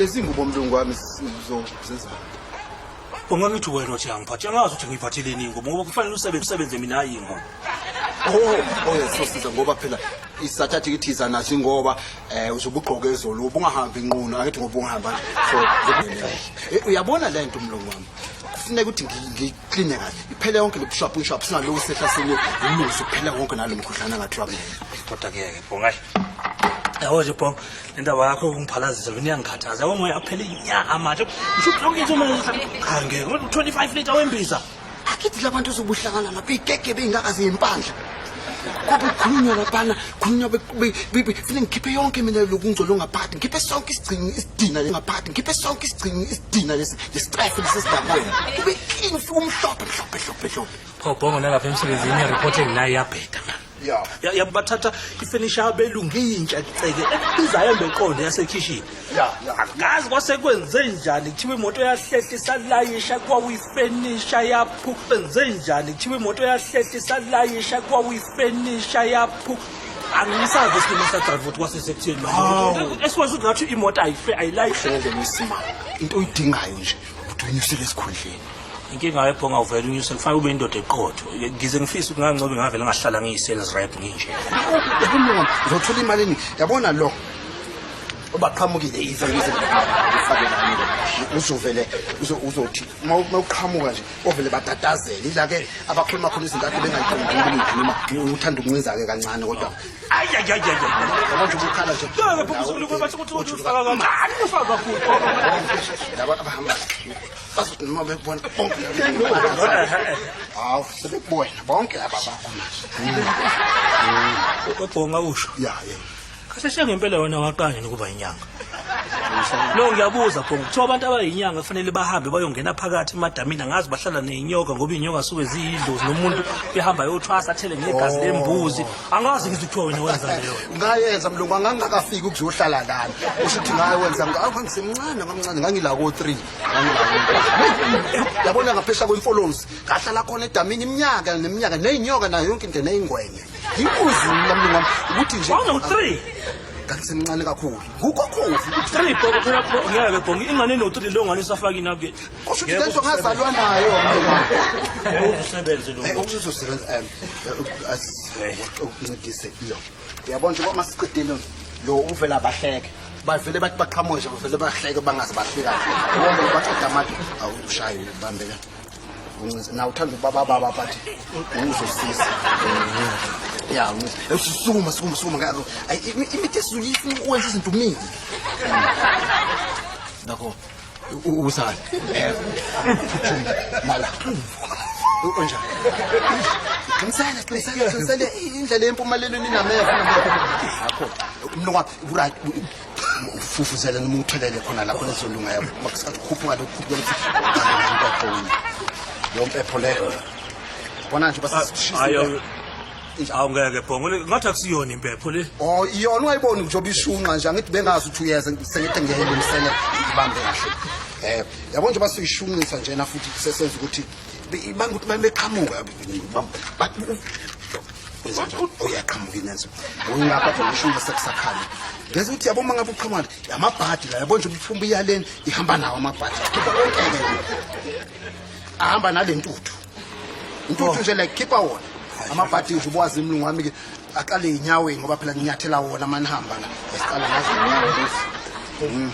Lezi ngubo mlungu wami sizozenzani? Ungangithi wena uthi angiphathe, angazi ukuthi ngiyiphatheleni ingubo ngoba kufanele usebenze usebenze mina hayi ingubo. Oh, oh yes, sosiza ngoba phela isathatha ikithiza naso ngoba eh uzobe ugqoke ezolo ubungahambi inqunu angithi ngoba ungahamba nje. So eh, uyabona lento mlungu wami. Kufuneka ukuthi ngikline kahle. Iphele yonke lobushaphu nshaphu singaloku sehla sinye ulungise kuphela wonke nalomkhuhlane angathiwa kuyena. Kodwa ke Bhonga hayi. Yabo nje Bhonga, le ndaba yakho ukungiphalazisa mina iyangikhathaza. Yabo moya aphele inyanga manje. Usho ukuthi yonke into manje cha ngeke. 25 liter wembiza. Akithi labantu ozobuhlangana lapha igege beyingaka ziyimpandla. Kube kukhulunywa laphana, khulunywa funa ngikhiphe yonke mina lokungcola ongaphathi, ngikhiphe sonke isigcingi isidina lengaphathi, ngikhiphe sonke isigcingi isidina lesi, lesicefe lesi sidakweni. Kube clean ufike umhlophe mhlophe mhlophe mhlophe. Pho Bhongo nalapha emsebenzini i-report enginayo iyabheda man. Yeah. Ya- ya bathatha ifenisha abelungu intsha ceke ebizayo embeqonde yasekhishini Yeah, yeah. akazi kwasekwenze njani kuthiwa imoto yahlehla isalayisha kwawuyifenisha yaphu kwenze njani kuthiwa imoto yahlehla isalayisha kwawuyifenisha yaphu angisazi esilimo sadrayiva ukuthi kwasesekutheni manje esikwazi ukuthi ngathi imoto ayife ayilayishe Hlele ngesimanga. Into oyidingayo nje ukuthi unyusele esikhundleni. Inkinga yebhonga uvele unyuse kufanele ube indoda eqotho. Ngize ngifise ukuthi ngangcobe ngavele ngahlala ngiyi-sales rep nginje. Yabona uzothola imali eningi. Yabona lo obaqhamukile ize ngize ngifake lami uzovele uzothi uma uqhamuka nje ovele batatazele ila ke abakhuluma khona izinto akhe bengayiqondi noma uthanda ukuncinza ke kancane kodwa Ay ay ay ay. Yabo nje ubukhala nje. Ngeke phela usuku bathi ukuthi ufaka kancane ufaka kakhulu. Laba abahamba bazothi noma bekubona bonke hawu sebekubona bonke laba bakho manje. Ubhonga usho. Ya ya. Kahle hle ngempela wena waqala nini ukuba inyanga? No ngiyabuza Bhongo kuthiwa abantu abayinyanga kufanele bahambe bayongena phakathi emadamini angazi bahlala ney'nyoka ngoba iy'nyoka suke ziyidlozi nomuntu uyahamba ayothwasa athele ngegazi lembuzi angazi ngithi kuthiwa wena wenza leyo Ngayenza mlungu angangakafiki ukuzohlala lana. Usho ukuthi ngayenza ngangisemncane ngamncane ngangila ko 3. Ngangila. Yabona ngaphesha kwemfolozi ngahlala khona edamini iminyaka neminyaka nezinyoka nayo yonke into nezingwenya. Inkunzi mina mlungu wami ukuthi nje Wawuno-3 ngangisemncane kakhulu. Ngukokhovu ukuthi 3 Bhongo phela ngeke Bhongo ingane eno-3 leyo ngane isafaka inabukeni kusho ukuthi lento ngazalwa nayo mlungu wami. Usebenze lo. Eh, uzosebenza ukuncedise lo. Uyabona nje uma siqedile lo uvela bahleke. Bavele bathi baqhamuke nje bavele bahleke bangaze bahleka. Wonke baqeda amade awushayi ubambeka. Uncinze na uthanda ubaba baba but uzosiza. Ya, sukuma sukuma sukuma ngako. Imithi esizulu ifuna ukwenza izinto umile. Nakho uzali. Nala. Unjani? Qinisele, qinisele, qinisele indlela yempumelelo inameva. Akho. Umlungu wami right ufufuzele noma uthelele khona lapho lezolunga yabo. Makusathi khuphuka lokhu khuphuka impepho. Leyo mpepho leyo. Bona nje basishisa. Ayo. Awu ngeke Bhongo ngathi akusiyona impepho le. Oh iyona ungayiboni njengoba ishunqa nje angithi bengazi ukuthi uyeza sengithi ngiyayilungisela ibambe kahle. Eh yabo nje basuyishunqisa njena futhi sesenza ukuthi bangukuthi beqhamuka uyaqhamuka inenzo uyingapha nje ushunqa sekusakhanya. Ngeze ukuthi yabo uma ngabe uqhamuka amabhadi la yabo nje uphumba iyaleni ihamba nawo amabhadi. Khipha konke ke. Ahamba nalentuthu. Intuthu nje like khipha wona. Amabhadi nje ubuwazi imlungu wami ke aqale inyaweni ngoba phela nginyathela wona manihamba la. Esiqala ngazo inyawo lezi.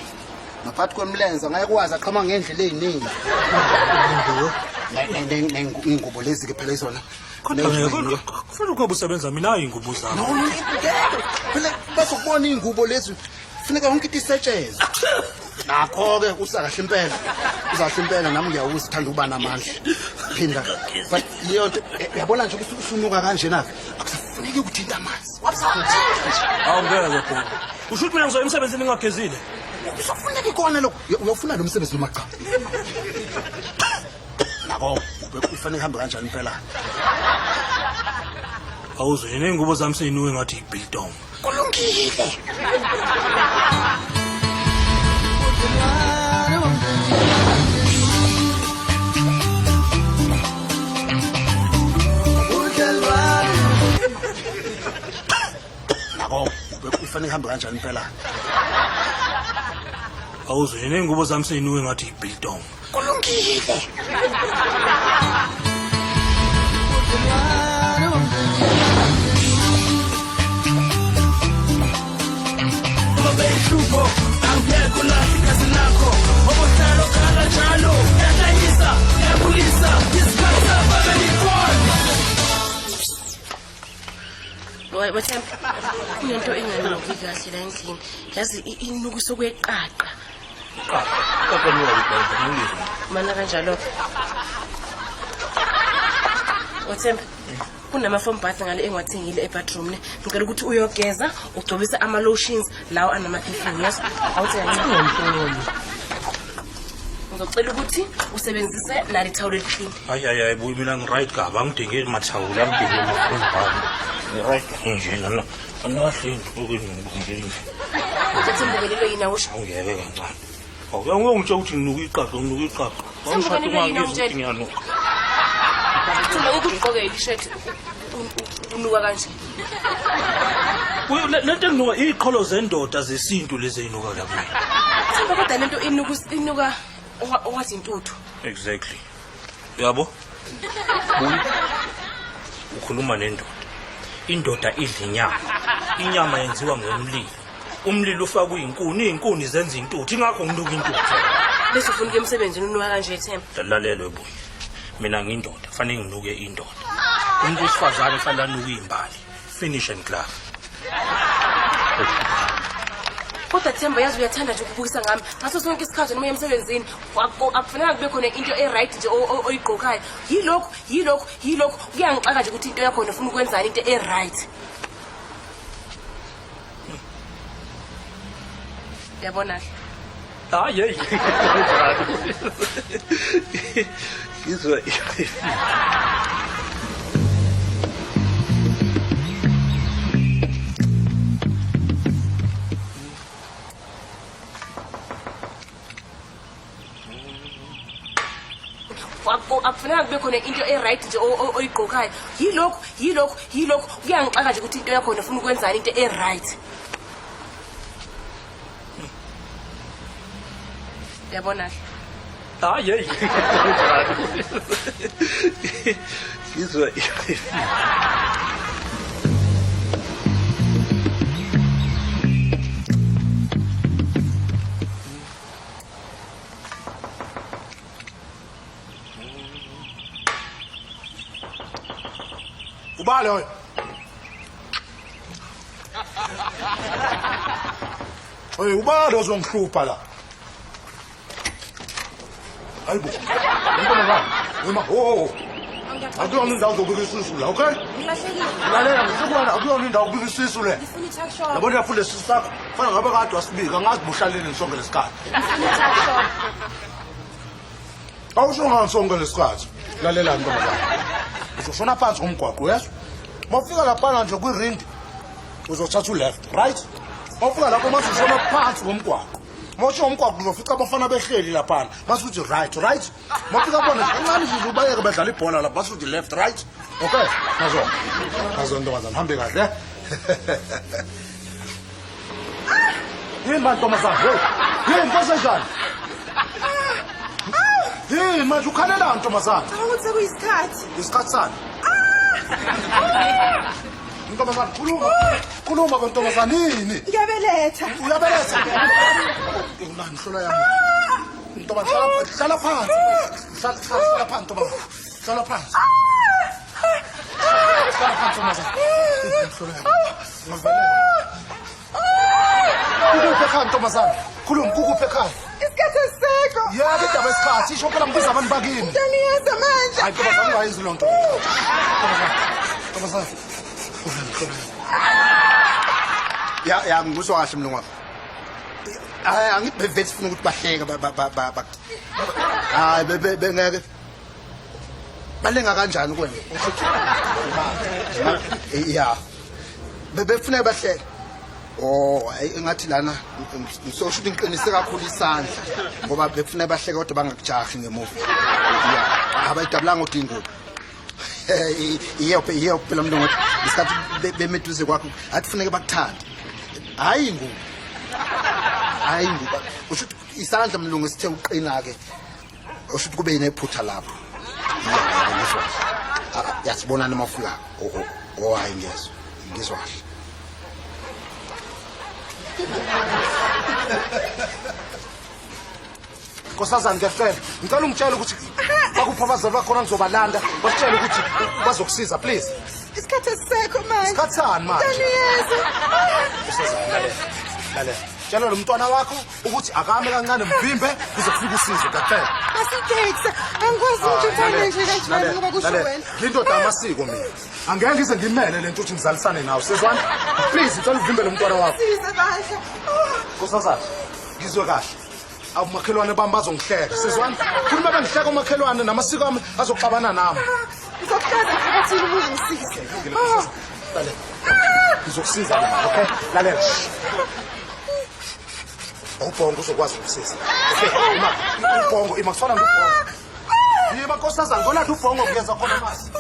Ngaphakathi kwemlenze ngeke kwazi aqhama ngendlela eziningi. Ingubo lezi ke phela izona. Kodwa ngeke kufanele ukuba usebenza mina hayi ingubo zami. No, no, ngeke. Phela bazokubona iy'ngubo lezi funeka yonke into isetshenzwe. Nakho-ke usa kahle impela. Uza kahle impela nami ngiyawuza uthanda ukuba namandla. Phinda. But leyo nto uyabona nje ukuthi usunuka kanjena-ke akusafuneki ukuthinta amanzi. Awu ngeke Bhongo. Usho ukuthi mina ngizoya emsebenzini ngingagezile. Usafuneka ikona lokho. Uyawufuna lo msebenzi noma cha? Nako kufanele ihambe kanjani impela? Awuzwe nje ney'ngubo zami sey'nuke ngathi i-biltong. Kulungile. Nako kufanele ihambe kanjani impela? Awuzwe nje ney'ngubo zami sey'nuke ngathi yi-biltong. Kulungile. Babehlupho angeke ulahle igazi lakho obohlalo khala njalo yahlanyisa yabulisa isikhathi sababelikhona. Wathemba kunento enganuki kahle la endlini, yazi inuka sokweqaqa. Qaqa nuka ibhayibheli ngizwe. Mana kanjalo-ke. Wathemba kunama-foam bath ngale engiwathengile ebathroom ne, ngicela ukuthi uyogeza ugcobise ama-lotions lawo anama-perfume, yes? Awuthi kancane. Ngizocela ukuthi usebenzise nali thawula eliklini. Hayi hayi hayi, buyi mina ngi-right kabi, angidingeli mathawula, angidingeli mafumbani. Ngi-right nje lana. Angahle nje nje. Uthathe mbukelelo yini awusho? Awungeke kancane. Awuyangitshela ukuthi nginuka iqaqa, nginuka iqaqa. Wangishada Sembukelelo yini ungangizwa awutshela? ukuthi ngiyanuka. Thumba ukugqokela ishirt unuka kanje. Kuyo lento enginuka iqholo zendoda zesintu lezi ezinuka la kumina. Thumba kodwa lento inuka inuka okwathi intuthu. Exactly. Uyabo? Buyi. Ukhuluma nendoda. Indoda idla inyama. Inyama yenziwa ngomlilo. Umlilo ufakwa izinkuni, izinkuni zenza intuthu. Ingakho nginuka intuthu. Bese ufuna ukuya emsebenzini unuka kanje Themba. Lalelwe buyi. Mina ngiyindoda, kufanele nginuke indoda. Umuntu wesifazane kufanele anuke izimbali. Finish and klaar. Kodwa Themba yazi uyathanda nje ukubukisa ngami ngaso sonke isikhathi noma uya emsebenzini akufanelanga kube khona into e-right nje oyigqokayo. Yilokhu yilokhu yilokhu kuyangixaka nje ukuthi into yakhona ufuna ukwenzani into e-right. Yabona-ke. Hayi hey. Ngizwa. Akufanelanga kube khona into e-right nje oyigqokayo. Yilokhu yilokhu yilokhu kuyangixaka nje ukuthi into yakhona ufuna ukwenzani into e-right. Yabona-ke. Hayi hey. Ngizwa. Uba loyo? Hey, uba lo ozongihlupha la? Hayibo. Ntombazane, wema ho. Akuyona indawo zokubika isisu la, okay? Ngilahlekile. Lalela ngisekwana akuyona indawo yokubika isisu le. Ngifuna i-tuck shop. Yabona uyafunda isisu sakho, fana ngabe kade wasibika, angazi buhlaleni sonke lesikhathi. Ngifuna i-tuck shop. Awusho ngani sonke lesikhathi? Lalela ntombazane. Uzoshona phansi ngomgwaqo, uyezwa? Mawufika laphana nje kwi-ring, uzothatha u-left, right? Mawufika lapho mase ushona phansi ngomgwaqo. Mawusho ngomgwaqo uzofica abafana behleli laphana. Mase uthi right, right? Mawufika kubona nje kancane nje ubayeke bedlala ibhola lapha, mase uthi left, right? Okay, nazo. Nazo ntombazane, hambe kahle. eh? Yini manje ntombazane? Hey, yini ntombazane? Yini manje ukhalelani ntombazane? Ukuthi sekuyisikhathi. Isikhathi sani? Ntombazane, khuluma. Khuluma kontombazane yini? Ngiyabeletha. Uyabeletha? Unani hlola yami. Ntombazane, hlala phansi. Hlala hlala phansi ntombazane. Hlala phansi. Hlala phansi ntombazane. Hlola yami. Ngavelela. Kukuphi ekhaya ntombazane? Khuluma kukuphi ekhaya? Isikhathi esisekho. Yebo indaba yesikhathi isho phela ngibiza abantu bakini. Ntaniyeza manje. Hayi ntombazane ungayenzi loo nto. Ntombazane. Ntombazane. Unani hlola yami. Ya ya ngikuzwa kahle mlungu wami. Hayi angithi bevele sifuna ukuthi bahleke ba ba ba ba. Hayi bengeke. Balenga kanjani kuwena? Ya. Bebefuna bahleke. Oh, hayi engathi lana ngisosho ukuthi ngiqinise kakhulu isandla ngoba befuna bahleke kodwa bangakujahi ngemuva. Ya, abayidabulanga odingubo. Iyo iyo phela mlungu isikhathi bemeduze kwakho athi funeke bakuthande. Hayi ingubo. Hayi ngoba usho ukuthi isandla mlungu sithe uqina-ke, usho ukuthi kube nephutha lapho. Ya, ngizwa kahle. Ah, yasibonana amafula. Oh, hayi ngiyezwa, ngizwa kahle. Nkosazana, ngiyacela, ngicela ungitshele ukuthi bakuphi abazali bakhona, ngizobalanda, basitshele ukuthi bazokusiza, please. Isikhathi asisekho manje. Isikhathi sani manje? Ntaniyeza. Nkosazana, lalela, lalela, tshela lo mntwana wakho ukuthi akame kancane, mvimbe kuze kufike usizo, ngiyacela. Asiteksi. Angikwazi nje mfana nje kanjani ngoba kusho wena. Ngiyindoda yamasiko mina, angeke ngize ngimele le nto ukuthi ngizalisane nawe, sizwana? Please, ngicela uvimbe lo mntwana wakho. Size bandla. Nkosazana, ngizwe kahle, abomakhelwane bami bazongihleka, sizwana? Khuluma, bengihleka omakhelwane namasiko ami azoxabana nami. Ngizokuhlaza emphakathini uma ungangisizi. Lalela, ngizokusiza mina, okay? Lalela, ubhongo uzokwazi ukusiza, okay? Ima, ubhongo, ima, kusona ubhongo. Yima nkosazana, ngolanda ubhongo, kuyeza khona manje.